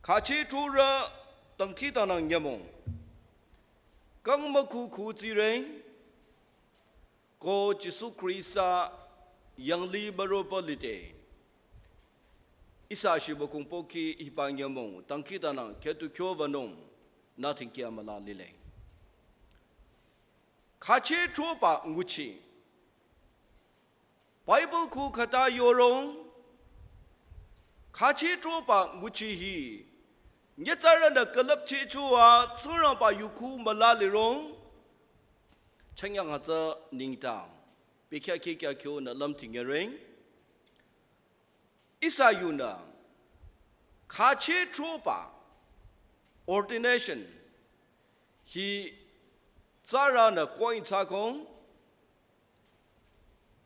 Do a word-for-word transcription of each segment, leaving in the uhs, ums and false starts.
Khacheh throrü dangkhidangnang nyümong. Kang mükhu khu tsireng. Ko Jisu Khrista yangli müroba lide. Ihsa shibükong pohki hiba nyümong dangkhidangnang khüdu kyo wünung nü thingkia müla lile. Khacheh throba nguchi. Bible khu khüta yorong, khacheh throba nguchi hi nyitsarünü külüpchehchoa Tsingrangba yu khu müla lirong, chünye hütsü nengdang bekhyah kikya kyo nü lümdhing yüreng. Ihsa yunü khacheh throba, ordination, hi tsarünü koin tsakong,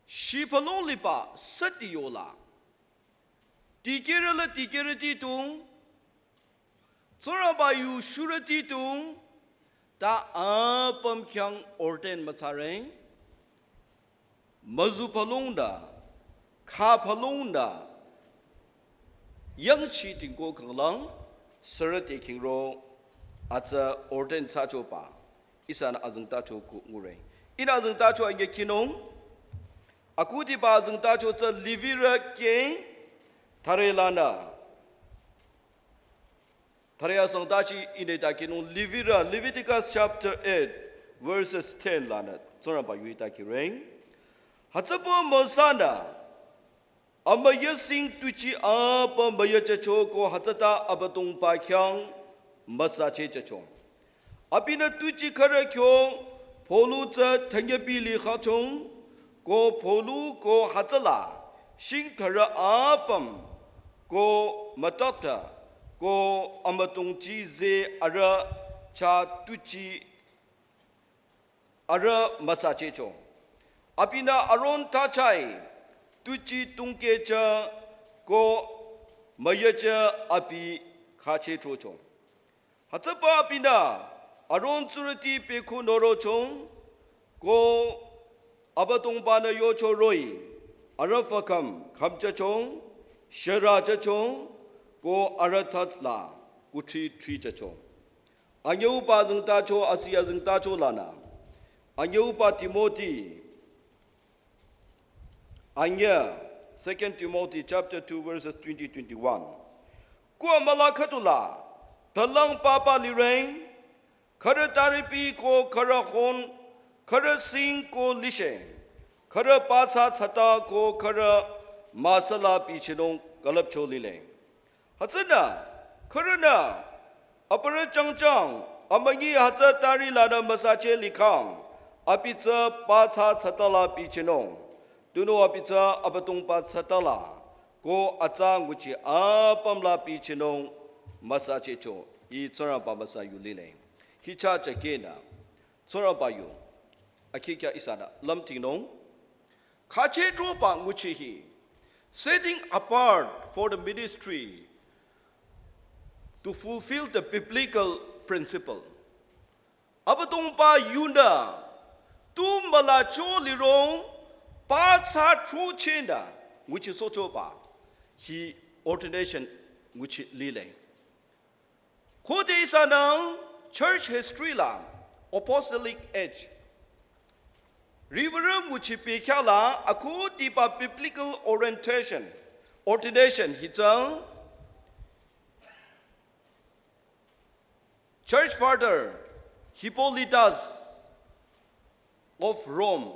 shibülung liba süti yola, dikehrü la dikehrüti tung, Tsingrangba yu shurüti tung, ta apüm khyang ordain mütsareng, müzubülung da, khabülung da, yangchi tingko kanglang, sürüti kingro, atsa ordain thsachoba, ihsanü azengtacho ku ngureng. Ihnü azengtacho ange kinung, akhudiba azengtacho tsü Levirü keng, thare lanü, thare asang tachi ine ta kinung Levirü, Leviticus chapter eight, verses ten lanü, Tsingrangba yu ita kireng. Hütsüpü Mosa-nü, amüyasing tuji apüm müyachehcho ko hütsüta Abüdongba khyang müsachehchehcho. Abinü tuji khürü kyo polu tsü thanyübi likhachong, ko polu ko hütsüla shingthürü apüm, ko mütata, ko amütongji ze arüh chah tuji arüh müsachehcho. Abinü Aron tachai tuji tungkehjü ko müyacheh abi khacheh throcho. Hütsüpü abinü Aron tsurüti pekhu norochong ko Abüdongba-nü yocho roh-i, arüh fakam khamjüchong, shürajüchong, ko arüh tatla kuthri thrijüchong. Anyüuba azengtacho, asi azengtacho lanü. Anyüuba Timothy. Anyü, Second Timothy chapter two, verses twenty, twenty-one. Ko amüla khüdula, talang papa lireng, khürü taripi ko khürü hon, khürü sing ko lishe, khürü patsa tsata ko khürü müsala bichinung külüpcho lile. Hütsünü, khürünü, aparü changchang, amünyi hütsü tari lanü müsacheh likhang, abi tsü patsa tsatala bichinung, tunüo abi tsü Abüdongba tsatala, ko atsa nguchi apümla bichinung müsachehcho, hi Tsingrangba müsa yu lile. Hi chah chah kehnü, Tsingrangba yu, akikya ihsanü lümdhingnung. Khacheh throba nguchi hi, setting apart for the ministry to fulfill the biblical principle. Abüdongba yunü, tu mülacho lirong, patsa throchehnü, nguchi sochoba, hi ordination nguchi lile. Khode ihsanü church history la apostolic age, Reverend nguchi pekhyala akhudiba biblical orientation, ordination hitsang Church Father Hippolytus of Rome,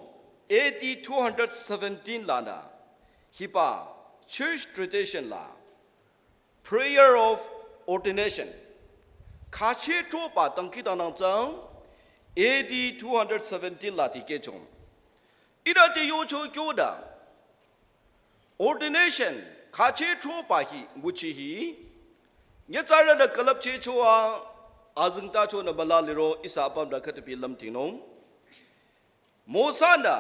A D two hundred seventeen lanü, hiba church tradition la, prayer of ordination, khacheh throba dangkhidangnang tsang, A D two hundred seventeen la dikehchong. Ihnü te yocho kyonü, ordination, khacheh throba hi, nguchi hi, nyitsarünü külüpchehchoa, azengtachonü müla liro ihsa apümnü khütupi lümdhingnung. Mosa-nü,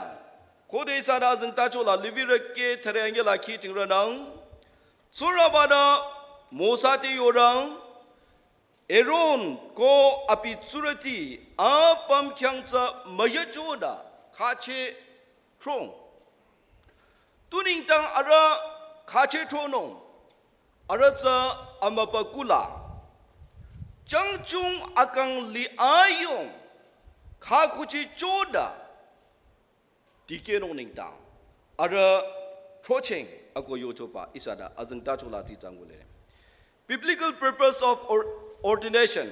khode ihsanü azengtacho la Levirü keh thüre anyi la khi dhingrünang, Tsingrangba-nü Mosa te yorang, Aaron ko abi tsurüti apüm khyang tsü müyachonü khacheh thro. Tu nengdang arüh khacheh thronung, arüh tsü amübükuh la, Changchung akang li ayong, khakuchi choda, dikehnung nengdang. Arüh throchehng ako yochoba ihsa ta azengtachola tsitsang kulele. Biblical purpose of or-, ordination.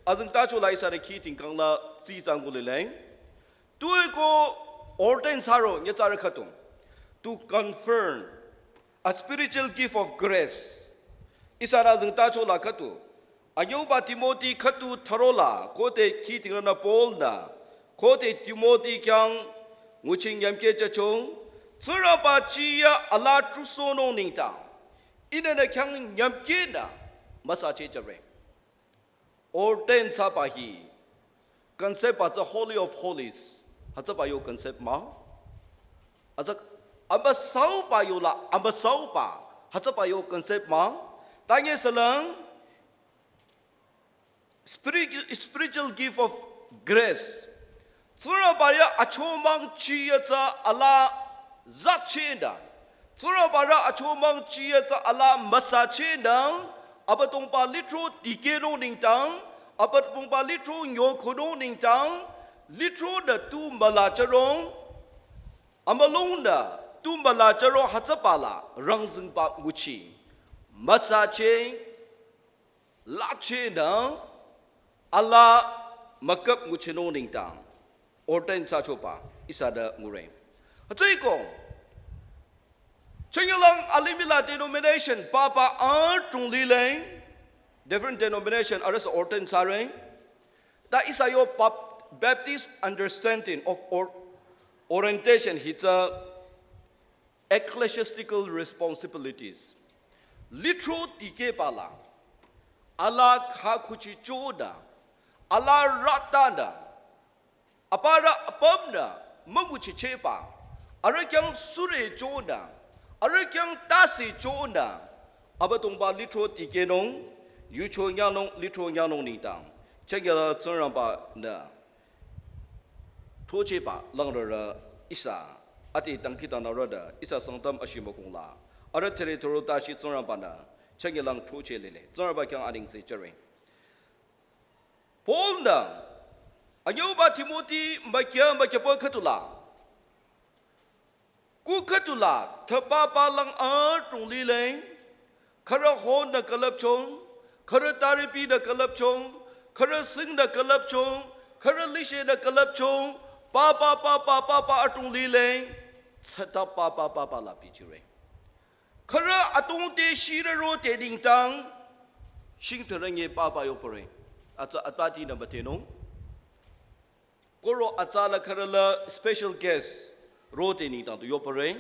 Azengtachola ihsa ta khi tingkangla tsitsang kulele. Tueko ordain thsaro nyitsarü khüdu. To confirm a spiritual gift of grace. Ihsa ta azengtachola khüdu. Anyüuba Timothy khüdu thürola, khode khi tingrünü Paul-nü, khode Timothy khyang nguching yamkeh jücho, Tsingrangba chiya ala trusohnung nengdang, ihnü nü khyang yamkehnü müsacheh jüre. Ordain thsaba hi, concept ba tsü Holy of Holies, hütsüba yo concept mah. Atsa, amüsauba yola, amüsauba, hütsüba yo concept mah. Tanye salang, spirit-, spiritual gift of grace. Tsingrangba ya achomang chiya tsü ala zachehnü. Tsingrangba ya achomang chiya tsü ala müsachehnü. Abüdongba lithro dikehnung nengdang. Abüdongba lithro nyokhunung nengdang. Lithronü tu mülajürong. Amülungnü tu mülajüro hütsübala rangzengba nguchi. Müsacheh, lachehnü, ala mükap nguchinung nengdang. Ordain thsachoba, ihsa ta ngure. Hütsüeko, chünyelang alimihla denomination, papa adrong lile, different denomination, arüh sü ordain thsare. Ta ihsa yo bap-, Baptist understanding of or-, orientation hi tsü ecclesiastical responsibilities. Lithro dikehbala, ala khakuchi choda, ala ratanü, aparü apümnü münguchichehba, arüh khyang sürechonü, arüh khyang tasichonü, Abüdongba lithro dikehnung, yucho nyanung, lithro nyanung nengdang. Chünye la Tsingrangba-nü throchehba langrürü ihsa, ati dangkhidangnangrü ta ihsa Sangtam ashimükongla. Arüh territory tashi Tsingrangba-nü, chünyelang throcheh lile. Tsingrangba khyang anengse jüre. Paul-nü, anyüuba Timothy mükyü mükyüpa khüdula. Ku khüdula, thüpapa lang adrong lile, khürü honü külüpcho, khürü taripi nü külüpcho, khürü singnü külüpcho, khürü lishenü külüpcho, papa, papa, papa adrong lile, tsüta papa, papa la bichire. Khürü adrong te shirüro te nengdang, shingtürünye papa yopare. Atsa atati nü mütenung. Koro atsa la khürü la special guest ro te nengdang tu yopare.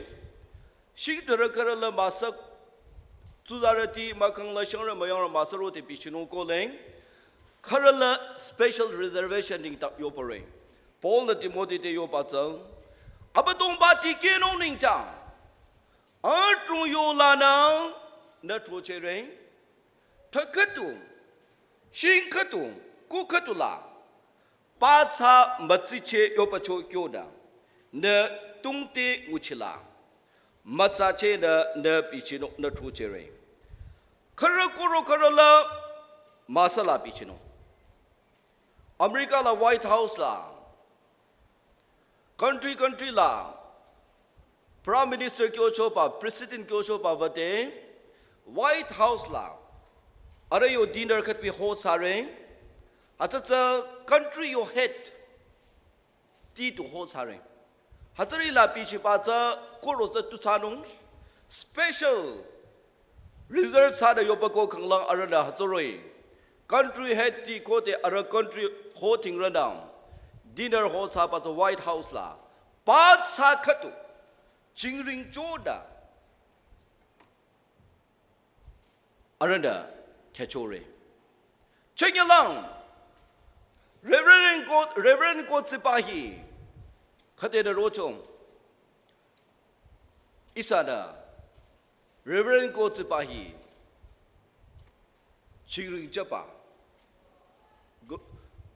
Shingtürü khürü la müsa tsuzarüti mükang la shangrü müyangrü müsa ro te bichinung kohle. Khürü la special reservation nengdang yopare. Paul-nü Timothy te yoba tsü. Abüdongba dikehnung nengdang. Adrong yolanü nü throchehre. Thü khüdu, shing khüdu, ku khüdula. Pathsa mütsicheh yobacho kyonü, nü tungte nguchila. Müsachehnü nü bichinung nü throchehre. Khürü koro khürü la müsa la bichinung. America la White House la, country country la, Prime Minister kyochoba, President kyochoba wüde, White House la, arüh yo dinner khütpi host thsare, hütsü tsü country yo head, ti tu host thsare. Hütsüri la bichiba tsü koro tsü tu thsanung, special reserve thsanü yoba ko khanglang arühnü hütsüroh-i. Country head ti khode arüh country hotingrünü. Dinner host thsaba tsü White House la. Pathsa khüdu. Chingring chonü. Arühnü khyüchore. Chünyelang. Reverend ko, Reverend ko tsipahi. Khüdenü rochong. Ihsanü. Reverend ko tsipahi. Chingring chaba. Go-,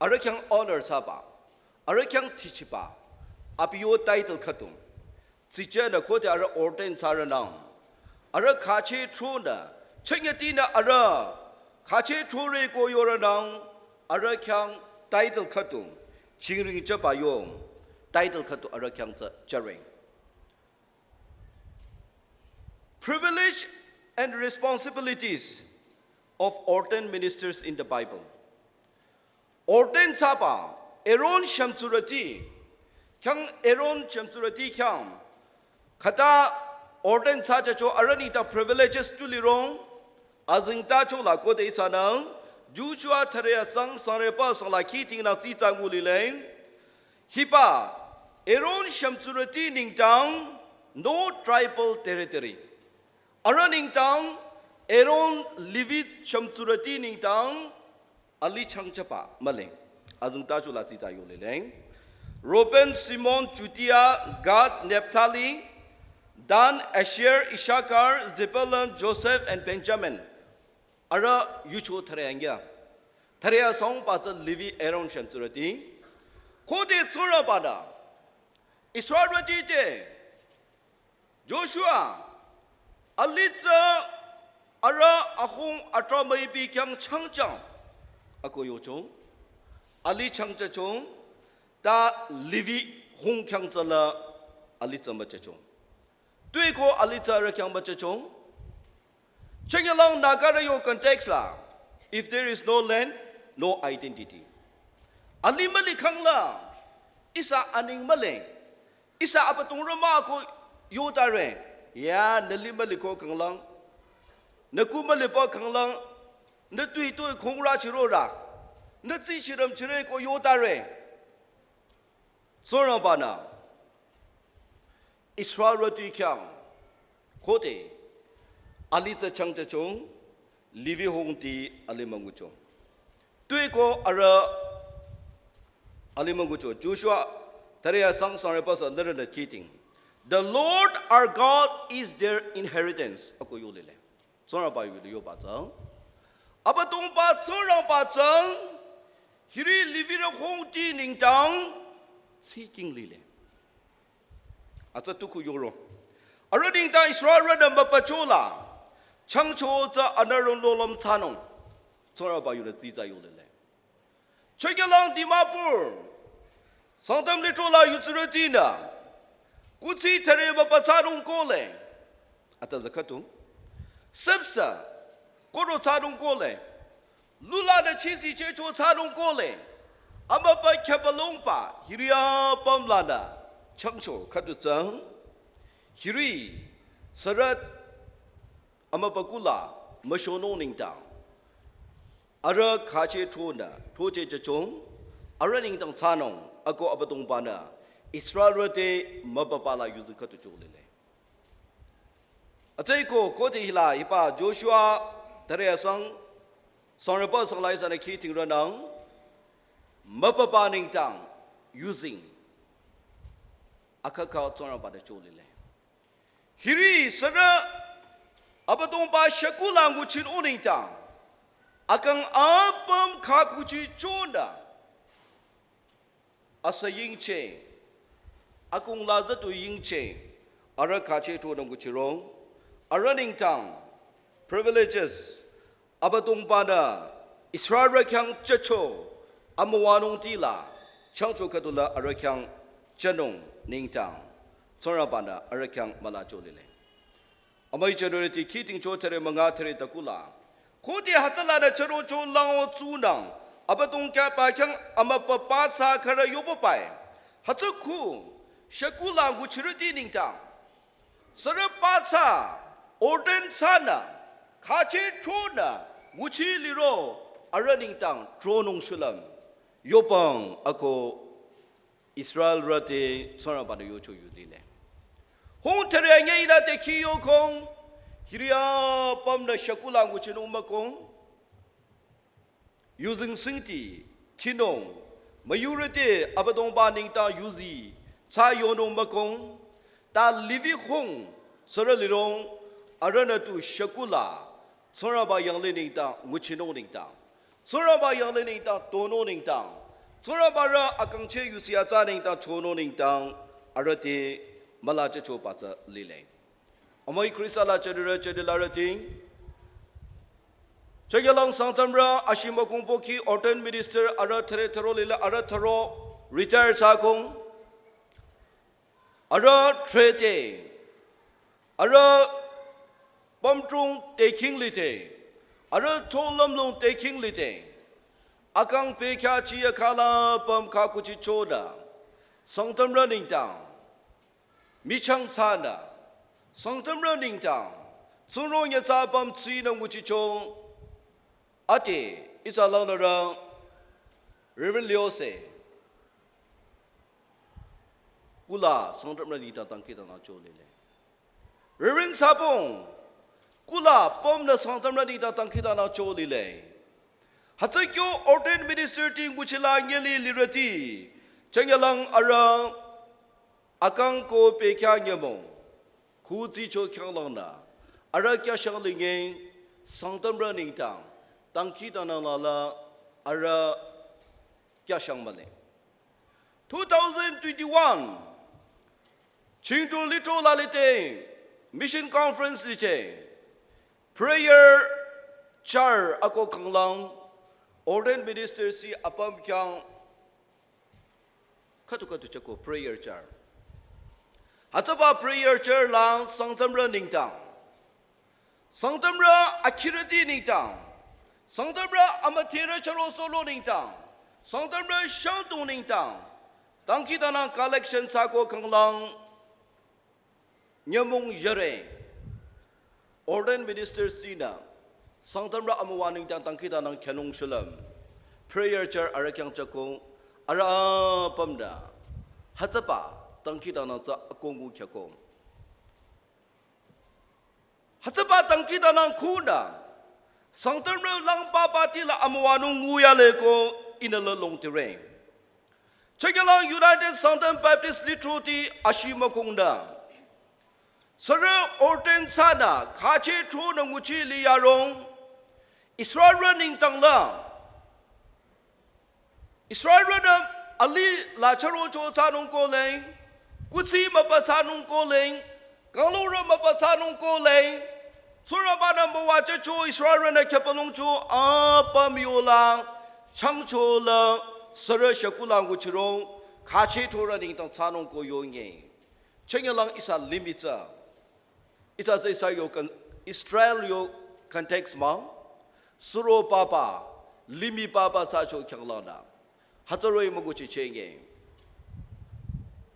arüh khyang honor thsaba. Arüh khyang tichiba. Abi yo title khüdu. Tsichenü khode arüh ordain thsarünang. Arüh khache tronü. Chünyetinü arüh. Khache thore ko yorünang arüh khyang title khüdu, chingring chaba yo, title khüdu arüh khyang tsü jüre. Privilege and responsibilities of ordained ministers in the Bible. Ordain thsaba, Aaron shümtsurüti, khyang Aaron shümtsurüti khyang, khüta ordain thsajacho arüh nengdang privileges tu lirong, azengtacho la khode ihsanang, Joshua thüre asang sangreba sangla khiting nang tsitsa ngu lile, hiba, Aaron shümtsurüti nengdang, no tribal territory. Arüh nengdang, Aaron Levi shümtsurüti nengdang, alih changchaba mühle. Azengtacho la tsitsa yo lile. Reuben, Simeon, Judea, Gad, Naphtali, Dan, Asher, Issachar, Zebulun, Joseph, and Benjamin. Arüh yucho thüre angya. Thüre asangba tsü Levi Aaron shümtsurüti. Khode Tsingrangba-nü Israelrüti te Joshua, alih tsü arüh ahung atrah müipi khyang changchang. Ako yocho. Alih changchachong, ta Levi hung khyang tsüla alih tsü müchachong. Tui ko alih tsü arüh khyang müchachong. Chünyelang Nagarü yo context la, if there is no land, no identity. Alih müli khangla, ihsa aning mühle. Ihsa abüdongrü mah ko yotare. Ya, nü lih müli ko khanglang. Nü ku müliba khanglang. Nü tui tui khongrü chirorü. Nü tsi chirüm chire ko yotare. Tsingrangba-nü Israelrüti khyang khode alih tsü changchachong, Levi hungti alih müngucho. Tui ko arüh alih müngucho. Joshua thüre asang sangreba sa nührünü khiting. The Lord our God is their inheritance. Ako yo lile. Tsingrangba yu lile yoba tsü. Abüdongba Tsingrangba tsü. Hiri Levirü hungti nengdang tsiking lile. Atsa tuku yoro. Arüh nengdang Israelrünü müpachola. Changcho tsü anürong lolüm thsanung. Tsingrangba yurü tsitsa yo lile. Chünyelang Dimapur. Sangtam lithro la yutsurütinü. Kuthsi thüre müpatsanung kohle. Ata zakatu. Sipsa. Koro thsanung kohle. Lula nü chisi checho thsanung kohle. Amüpa khyapalongba hiri apüm lanü. Changcho khüdu tsang. Hiri sürü amüpa kula müshonung nengdang. Arüh khache thronü, throcheh chachong. Arüh nengdang thsanung, ako Abüdongba-nü Israelrü te müpapa la yuzi khüdu cho lile. Atsüko, khode hila, hiba Joshua thüre asang, sangreba sangla ihsanü khiting rünang, müpapa nengdang, using, akaka Tsingrangba-nü cho lile. Hiri sürü, Abüdongba shakula nguchinung nengdang, akang apüm khakuchi chonü, asa yingcheh, akung la zatu yingcheh, arüh khache thronü nguchirong, arüh nengdang, privileges, Abüdongba-nü, Israelrü khyang chacho, amüwanungti la, changcho khüdu la arüh khyang chanung nengdang, Tsingrangba-nü arüh khyang müla cho lile. Amüi January ti khiting cho thüre münga thüre takula. Khode hütsülanü chürocho lango tsunang. Abüdongba khyang amüpapa thsa khürü yobabai. Hütsü khu, shakula nguchirüti nengdang. Sürü pa thsa, ordain thsanü, khache thronü, nguchi liro, arüh nengdang thronung shulüm. Yopang ako Israelrü te Tsingrangba-nü yocho yudile. Hung thüre nge ila te khi yokong, hiri apümnü shakula nguchinung mükong. Yuzeng singti, khinung, müyurü te Abüdongba nengdang yuzi, thsa yonung mükong, ta Levi hung, sürü lirong, arühnü tu shakula, Tsingrangba yanglih nengdang, nguchinung nengdang. Tsingrangba yanglih nengdang, tonung nengdang. Tsingrangba rü akangcheh yusi atsa nengdang, chonung nengdang, arüh te müla chacho patsa lile. Amüi Khrista la chadurü chadilarüti. Chakyalang Sangtamrü ashimükong pohki ordained minister arüh thüre thüro lile arüh thüro retire thsakhong. Arüh threte. Arüh pümdrong tekhing lite. Arüh thonglümlong tekhing lite. Akang pekya chiya khala püm khakuchi choda. Sangtamrü nengdang. Michang thsanü. Sangtamrü nengdang. Tsingrang nyatsa püm tsinü nguchicho. Ate, ihsa langnürü Reverend Leose. Kula Sangtamrü nengdang dangkhidangnang cho lile. Reverend Sapong. Kula pümnü Sangtamrü nengdang dangkhidangnang cho lile. Hütsü kyo ordained minister ti nguchila nyeli lirüti. Chakyalang arüh akang ko pekya nyümong. Khuzicho khyanglangnü. Arüh kyashang linge Sangtamrü nengdang. Dangkhidangnang lala arüh kyashang male. Two thousand twenty-one. Chingdu litro lalite. Mission conference lite. Prayer chair ako khanglang. Ordained minister si apüm khyang khüdu khüdu chako prayer chair. Hütsüba prayer chair lang Sangtamrü nengdang. Sangtamrü akhirüti nengdang. Sangtamrü amüdherü charo solo nengdang. Sangtamrü shangtung nengdang. Dangkhidangnang collection thsako khanglang. Nyümong yare. Ordained ministers tinü. Sangtamrü amüwa nengdang dangkhidangnang khyünung shulüm. Prayer chair arüh khyang chako. Arüh apümnü. Hütsüba dangkhidangnang tsü akongu khyako. Hütsüba dangkhidangnang khunü. Sangtamrü lang papa tila amüwanung nguyale ko ihnü la longtire. Chakyalang United Sangtam Baptist Litro ti ashimükongnü. Sürü ordain thsanü khache thronü nguchi liyarong. Israelrü nengdang la. Israelrünü alih la charo cho thsanung kohle, kuthsi müpa thsanung kohle, kanglungrü müpa thsanung kohle, Tsingrangbanü müwajücho Israelrünü khyüpalongcho apüm yola, changcho la, sürü shakula nguchirong, khache thronü nengdang thsanung ko yonge. Chakyalang ihsa limih tsü. Ihsa tsü ihsa yo con-, Israel yo context mah. Suro papa, limih papa thsacho khyanglangnü. Hütsüroh-i müguchi chenge.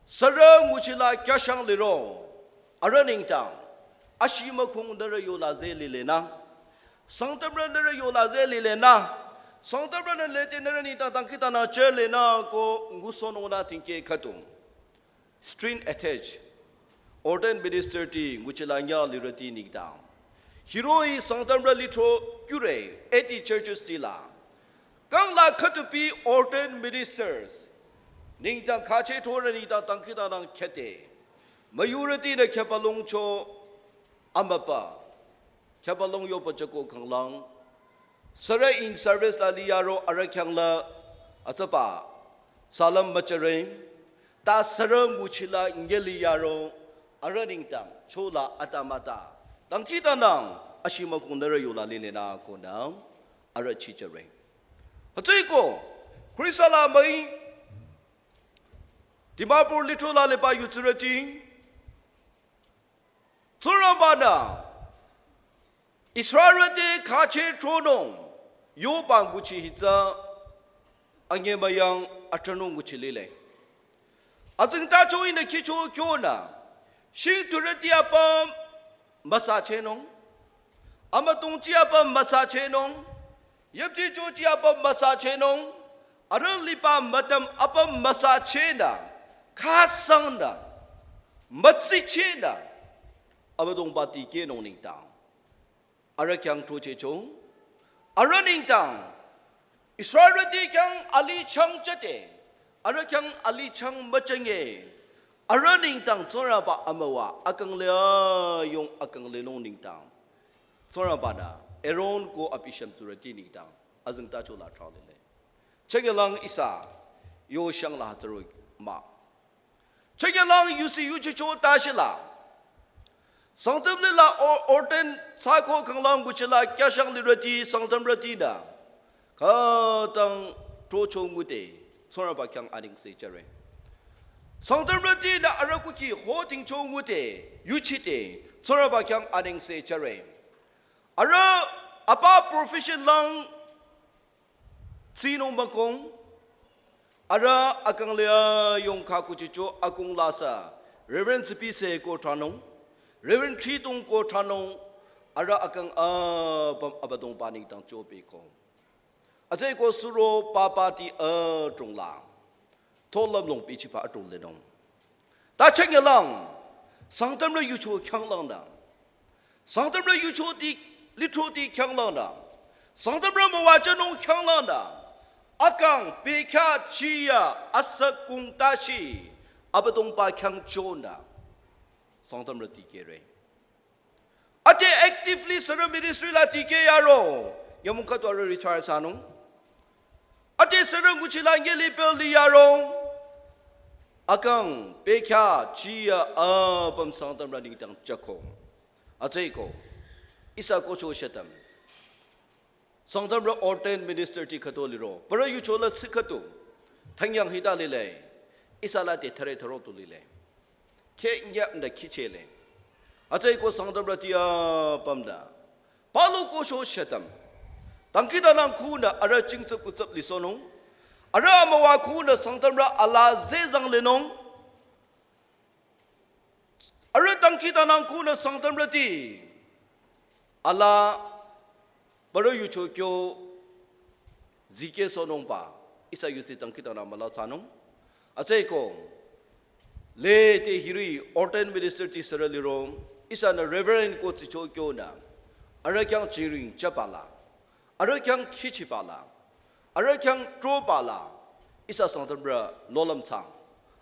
Sürü nguchila kyashang liro. Arüh nengdang. Ashimükong nührü yola ze lilenü. Sangtamrü nührü yola ze lilenü. Sangtamrünü lete nührü nengdang dangkhidangnang che lenü ko ngusohnungnü tingke khüdu. String attached. Ordained minister ti nguchila nya lirüti nengdang. Hiroh-i Sangtamrü litro kyure eighty churches tila. Kangla khüdupi ordained ministers. Nengdang khache thronü nengdang dangkhidangnang khyüte. Müyurütinü khyüpalongcho amüpa. Khyüpalong yoba chako khanglang. Sürü in service la liyaro arüh khyang la atsaba. Salam müchare. Ta sürü nguchila nge liyaro arüh nengdang chola atamüta. Dangkhidangnang ashimükong nührü yola lilenü konü arüh chichare. Hütsüeko, Khrista la müi, Dimapur litro la liba yutsürüti, Tsingrangbanü Israelrü te khache thronung yoba nguchi hitsü anyemüyang atranung nguchi lile. Azingtacho ihnü kihcho kyonü, shingthurüti apüm müsachehnung, amütongchi apüm müsachehnung, yüptichochi apüm müsachehnung, arüh liba mütam apüm müsachehnü, khasangnü, mütsichehnü, Abüdongba tikehnung nengdang. Arüh khyang throchehcho. Arüh nengdang. Israelrüti khyang alih chang chate. Arüh khyang alih chang müchange. Arüh nengdang Tsingrangba amüwa akang le ayung akang lenung nengdang. Tsingrangbanü Aaron ko abi shümtsurüti nengdang. Azingtacho la thang lile. Chünyelang ihsa. Yo shang la hütsüro mah. Chünyelang yusi yuchicho tashila. Sangtam lila o-, ordain thsako khanglang nguchila kyashang lirüti Sangtamrütinü khütang throcho ngude Tsingrangba khyang anengse jüre. Sangtamrütinü arüh kuki ho tingcho ngude yuchide Tsingrangba khyang anengse jüre. Arüh apa profession lang tsinung bakong, arüh akang lea yong kha kuchicho akong lasa Reverend Zipise ko thranung, Reverend Thritung ko thranung, arüh akang apüm Abüdongba nengdang chopeko. Atsüko suro papati adrong la tolüm long pichipa adrong lenung. Ta chengyalang Sangtamrü yucho khyanglang da. Sangtamrü yuchoti, lithroti khyanglang da. Sangtamrü müwajünung khyanglang da. Akang pekha chiya asakung tashi Abüdongba khyang chonda Sangtamrü tikehre. Ate actively sürü ministry la tikeh yaro. Yamung khüdu arüh retire thsanung. Ate sürü nguchila ngeli peli yaro. Akang pekha chiya apüm Sangtamrü nengdang chako. Atsüko ihsa kocho shetam Sangtamrü ordained minister ti khüdu liro. Parü yucho la si khüdu. Thangyang hita lile. Ihsa la te thare tharo tu lile. Khe nyap nda khichele. Atsüko Sangtamrüti apüm da. Palu kocho shetam. Dangkhidangnang khunü arüh chingtsüp kutsüp lisonung. Arüh amüwa khunü Sangtamrü ala zezang lenung. Arüh dangkhidangnang khunü Sangtamrüti ala parü yucho kyo zikeh sonungba ihsa yusi dangkhidangnang müla thsanung. Atsüko lete hiri ordained minister ti sürü liro ihsanü reverend ko tsicho kyonü arüh khyang chiring chapala. Arüh khyang khichipala, arüh khyang thropala, ihsa Sangtamrü nohlüm thsang.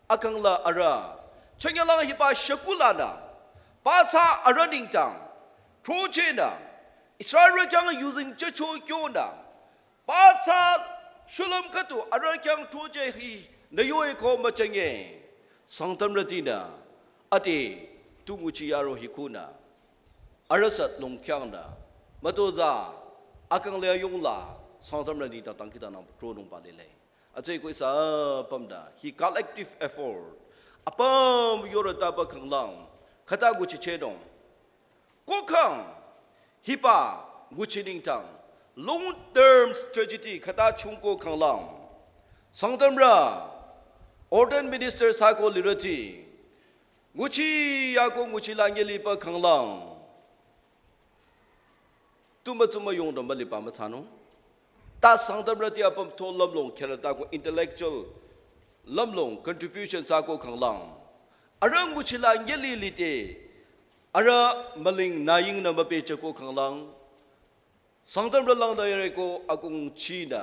Akang la arüh, chenyalang hiba shekulanü, patsa arüh nengdang, throchenü, Israelrü khyang yuzeng checho kyonü, patsa shulüm khüdu arüh khyang throche hi nü yoeko müchenge. Sangtamrütinü, ate tu nguchi yaro hi khunü. Arüh sat longkhyang da, mütoza, akang lea yongla, Sangtamrü nengdang dangkhidangnang thronungba lile. Atsüko ihsa apüm da, hi collective effort, apüm yoro taba khanglang, khüta nguchi chenung. Kokhang, hiba nguchi nengdang, long term strategy khüta chungko khanglang. Sangtamrü, ordained minister thsako lirüti, nguchi yako nguchila ngeliba khanglang. Tuma tuma yongdong müliba müthsanung. Ta Sangtamrüti apüm tho lümlong kherütako intellectual lümlong contribution thsako khanglang. Arüh nguchila ngeli lite. Arüh müling naying nü müpehcheko khanglang. Sangtamrü langda yareko akung chinü,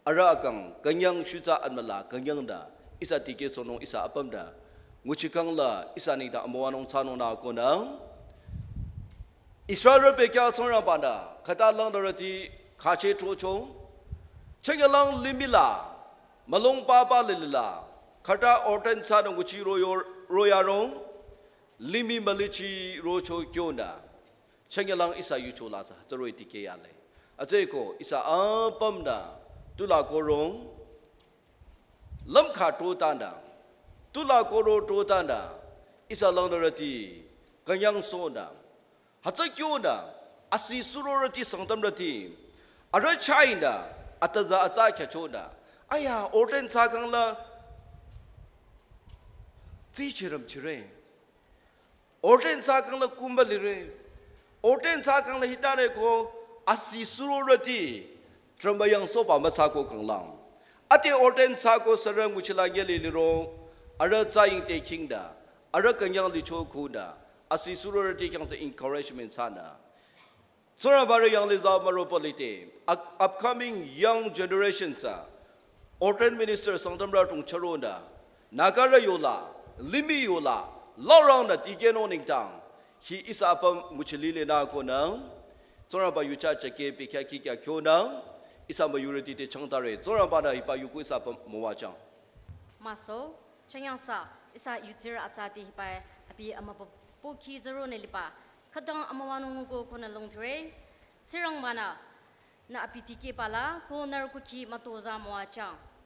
arüh akang künyang shutsa anmüla künyang da, ihsa tikeh sonung ihsa apüm da, nguchi khangla ihsa nengdang amüwanung thsanung nü konü. Israelrü pekya Tsingrangbanü, khüta langdarüti khache throcho, chenyalang limih la, mülung papa lilila, khüta ordain thsanung nguchi royo, royarong, limih mülichi rocho kyonü. Chenyalang ihsa yucho la tsü, tsüroi tikeh yale. Atsüko ihsa apüm da, tula korong, lümkha throtanü, tula koro throtanü, ihsa langdarüti, künyang sonü, hütsü kyonü, asi surorüti Sangtamrüti, arüh chainü, ataza atsa khyachonü, aya, ordain thsa khangla, tsi chiram chire. Ordain thsa khangla kumba lire. Ordain thsa khangla hitare ko asi surorüti. Tramba yang soba müthsako khanglang. Ate ordain thsako sürü nguchila ngeli liro. Arüh tsaying te kingda. Arüh künyang licho khunü. Asi surorüti khyang sü encouragement thsanü. Tsingrangbarü yanglih za müro polite, up-, upcoming young generations a, ordained minister Sangtamrü tung charonü, Nagarü yola, limih yola, larangnü tikehnung nengdang, hi ihsa apüm nguchi lile nü konü, Tsingrangba yucha chake pikya kikya kyonü, ihsa majority te changtare, Tsingrangbanü hiba yuku ihsa apüm müwajang. Maso, chanyangsa, ihsa yutsirü atsati hiba Abi amübüpokhi züronü liba khütang amüwanung nguko konü longdhre. Tsingrangba-nü nü abi dikehba la ko nührü kukhi mütozah müwajüng.